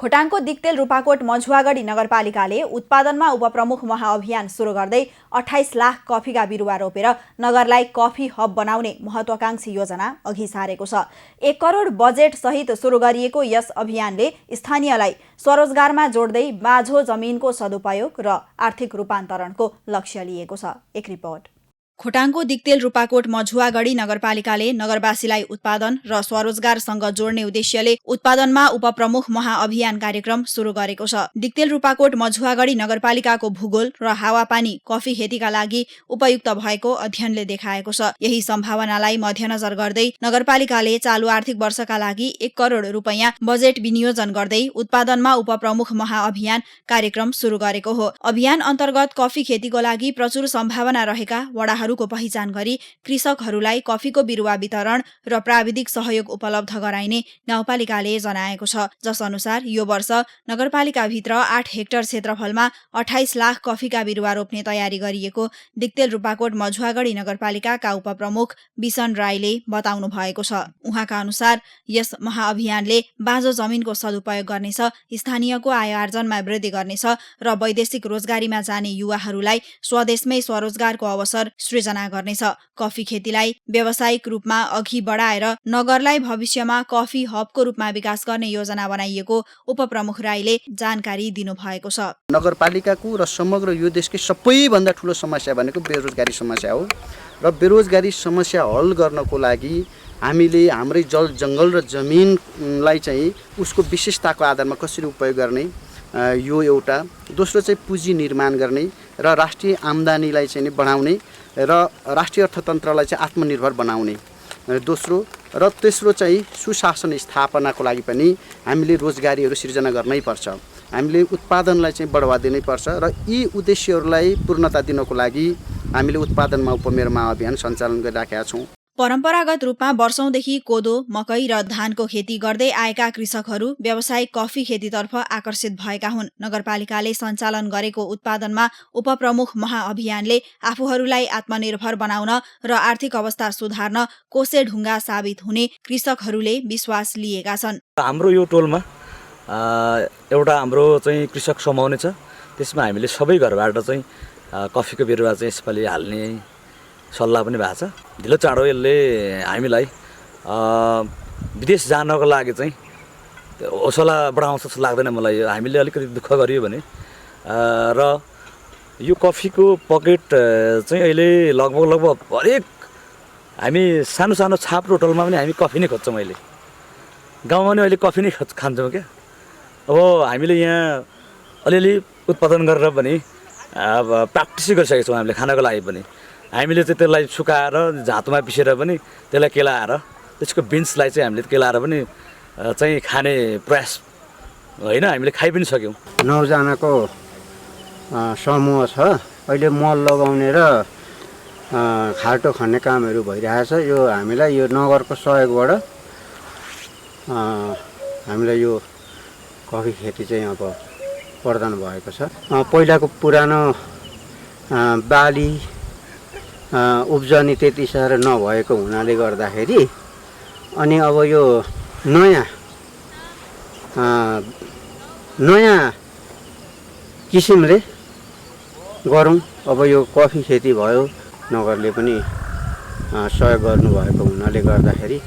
खोटाङको दिक्तेल रूपाकोट मझुवागढी नगरपालिकाले उत्पादनमा उपप्रमुख महाअभियान सुरु गर्दै 28 लाख कफीका बिरुवा रोपेर नगरलाई कफी हब बनाउने महत्वाकांक्षी योजना अघि सारेको छ। 1 करोड बजेट सहित सुरु गरिएको यस अभियानले स्थानीयलाई स्वरोजगारमा जोड्दै माझो जमिनको सदुपयोग र आर्थिक रूपान्तरणको लक्ष्य लिएको छ। एक रिपोर्ट। खोटाङको दिक्तेल रूपाकोट मझुवागढी नगरपालिकाले नगरवासीलाई उत्पादन र स्वरोजगारसँग जोड्ने उद्देश्यले उत्पादनमा उपप्रमुख महाअभियान कार्यक्रम सुरु गरेको छ। दिक्तेल रूपाकोट मझुवागढी नगरपालिकाको भूगोल र हावापानी कफी खेतीका लागि उपयुक्त भएको अध्ययनले देखाएको छ। यही सम्भावनालाई मध्यनजर गर्दै नगरपालिकाले चालु आर्थिक वर्षका लागि 1 करोड रुपैयाँ बजेट विनियोजन गर्दै उत्पादनमा उपप्रमुख महाअभियान कार्यक्रम सुरु गरेको हो। अभियान अन्तर्गत कफी खेतीको लागि प्रचुर सम्भावना रहेका वडाहरूको पहिचान गरी कृषकहरूलाई कफीको बिरुवा वितरण र प्राविधिक सहयोग उपलब्ध गराइने गाउँपालिकाले जनाएको छ। जस अनुसार यो वर्ष नगरपालिकाभित्र 8 हेक्टर क्षेत्रफलमा 28 लाख कफीका बिरुवा रोप्ने तयारी गरिएको दिक्तेल रूपाकोट मझुवागढी नगरपालिकाका उपप्रमुख बिसन राईले बताउनु भएको छ। उहाँका अनुसार यस महाअभियानले बाँझो जमिनको सदुपयोग गर्नेछ, स्थानीयको आय आर्जनमा वृद्धि गर्नेछ र वैदेशिक रोजगारीमा जाने युवाहरूलाई स्वदेशमै स्वरोजगारको अवसर सृजना गर्नेछ। कफी खेतीलाई व्यावसायिक रूपमा अघि बढाएर नगरलाई भविष्यमा कफी हबको रूपमा विकास गर्ने योजना बनाइएको उपप्रमुख राईले जानकारी दिनुभएको छ। नगरपालिकाको र समग्र यो देशकै सबैभन्दा ठुलो समस्या भनेको बेरोजगारी समस्या हो र बेरोजगारी समस्या हल गर्नको लागि हामीले हाम्रै जल जङ्गल र जमिनलाई चाहिँ उसको विशेषताको आधारमा कसरी उपयोग गर्ने यो एउटा। दोस्रो चाहिँ पुँजी निर्माण गर्ने र राष्ट्रिय आम्दानीलाई चाहिँ बढाउने र राष्ट्रिय अर्थतन्त्रलाई चाहिँ आत्मनिर्भर बनाउने दोस्रो। र तेस्रो चाहिँ सुशासन स्थापनाको लागि पनि हामीले रोजगारीहरू सिर्जना गर्नै पर्छ। हामीले उत्पादनलाई चाहिँ बढावा दिनै पर्छ र यी उद्देश्यहरूलाई पूर्णता दिनको लागि हामीले उत्पादनमा उपमेय महाअभियान सञ्चालन गरिराखेका छौँ। परम्परागत रूपमा वर्षौंदेखि कोदो, मकै र धानको खेती गर्दै आएका कृषकहरू व्यावसायिक कफी खेतीतर्फ आकर्षित भएका हुन्। नगरपालिकाले सञ्चालन गरेको उत्पादनमा उपप्रमुख महाअभियानले आफूहरूलाई आत्मनिर्भर बनाउन र आर्थिक अवस्था सुधार्न कोसे ढुङ्गा साबित हुने कृषकहरूले विश्वास लिएका छन्। हाम्रो यो टोलमा एउटा हाम्रो चाहिँ कृषक समूह नै छ। त्यसमा हामीले सबै घरबाट चाहिँ कफीको बिरुवा चाहिँ यसपालि हाल्ने सल्लाह पनि भएको छ। ढिलो चाँडो यसले हामीलाई विदेश जानको लागि चाहिँ हौसला बढाउँछ जस्तो लाग्दैन मलाई। हामीले अलिकति दुःख गरियो भने र यो कफीको पकेट चाहिँ अहिले लगभग हरेक हामी सानो सानो छाप रोटलमा पनि हामी कफी नै खोज्छौँ। अहिले गाउँमा पनि अहिले कफी नै खान्छौँ क्या। अब हामीले यहाँ अलिअलि उत्पादन गरेर पनि अब प्र्याक्टिसै गरिसकेको छौँ हामीले खानको लागि पनि। हामीले चाहिँ त्यसलाई सुकाएर झाँतोमा पिसेर पनि त्यसलाई केलाएर त्यसको बिन्सलाई चाहिँ हामीले केलाएर पनि चाहिँ खाने प्रयास होइन हामीले खाइ पनि सक्यौँ। 9 जनाको समूह छ। अहिले मल लगाउने र खाल्टो खन्ने कामहरू भइरहेछ। यो हामीलाई यो नगरको सहयोगबाट हामीलाई यो कफी खेती चाहिँ अब प्रदान भएको छ। पहिलाको पुरानो बाली उब्जनी त्यति साह्रो नभएको हुनाले गर्दाखेरि अनि अब यो नयाँ किसिमले गरौँ। अब यो कफी खेती भयो, नगरले पनि सहयोग गर्नुभएको हुनाले गर्दाखेरि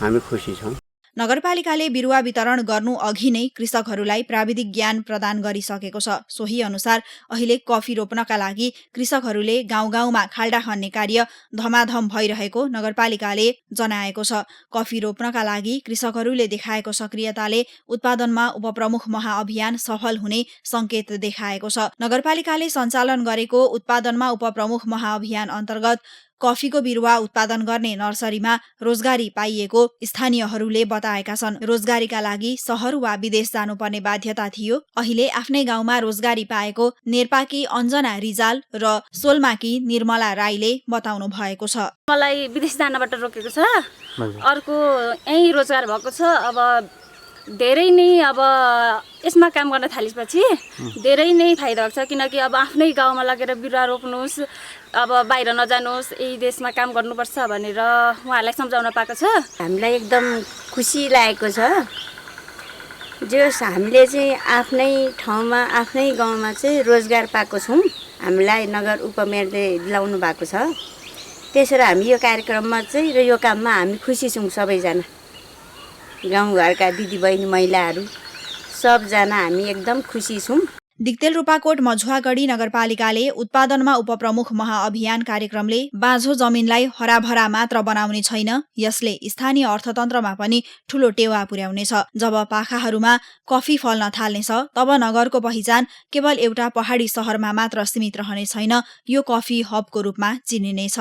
हामी खुसी छौँ। नगरपालिकाले बिरुवा वितरण गर्नु अघि नै कृषकहरूलाई प्राविधिक ज्ञान प्रदान गरिसकेको छ। सोही अनुसार अहिले कफी रोप्नका लागि कृषकहरूले गाउँ गाउँमा खाल्डा खन्ने कार्य धमाधम भइरहेको नगरपालिकाले जनाएको छ। कफी रोप्नका लागि कृषकहरूले देखाएको सक्रियताले उत्पादनमा उपप्रमुख महाअभियान सफल हुने संकेत देखाएको छ। नगरपालिकाले सञ्चालन गरेको उत्पादनमा उपप्रमुख महाअभियान अन्तर्गत कफीको बिरुवा उत्पादन गर्ने नर्सरीमा रोजगारी पाइएको स्थानीयहरूले बताएका छन्। रोजगारीका लागि शहर वा विदेश जानुपर्ने बाध्यता थियो। अहिले आफ्नै गाउँमा रोजगारी पाएको नेर्पाकी अञ्जना रिजाल र सोलमाकी निर्मला राईले बताउनु भएको छ। मलाई विदेश जानबाट रोकेको छ, अर्को यहीँ रोजगार भएको छ। अब धेरै नै अब यसमा काम गर्न थालेपछि धेरै नै फाइदा हुन्छ, किनकि अब आफ्नै गाउँमा लगेर बिरुवा रोप्नुहोस्, अब बाहिर नजानुहोस्, यही देशमा काम गर्नुपर्छ भनेर उहाँहरूलाई सम्झाउन पाएको छ। हामीलाई एकदम खुसी लागेको छ। जोस् हामीले चाहिँ आफ्नै ठाउँमा आफ्नै गाउँमा चाहिँ रोजगार पाएको छौँ। हामीलाई नगर उपमेयरले दिलाउनु भएको छ। त्यसरी हामी यो कार्यक्रममा चाहिँ र यो काममा हामी खुसी छौँ। सबैजना गाउँघरका दिदीबहिनी महिलाहरू सबजना हामी एकदम खुसी छौँ। दिक्तेल रूपाकोट मझुवागढी नगरपालिकाले उत्पादनमा उपप्रमुख महाअभियान कार्यक्रमले बाँझो जमिनलाई हराभरा मात्र बनाउने छैन, यसले स्थानीय अर्थतन्त्रमा पनि ठूलो टेवा पुर्याउनेछ। जब पाखाहरूमा कफी फल्न थाल्नेछ तब नगरको पहिचान केवल एउटा पहाडी सहरमा मात्र सीमित रहने छैन, यो कफी हबको रूपमा चिनिनेछ।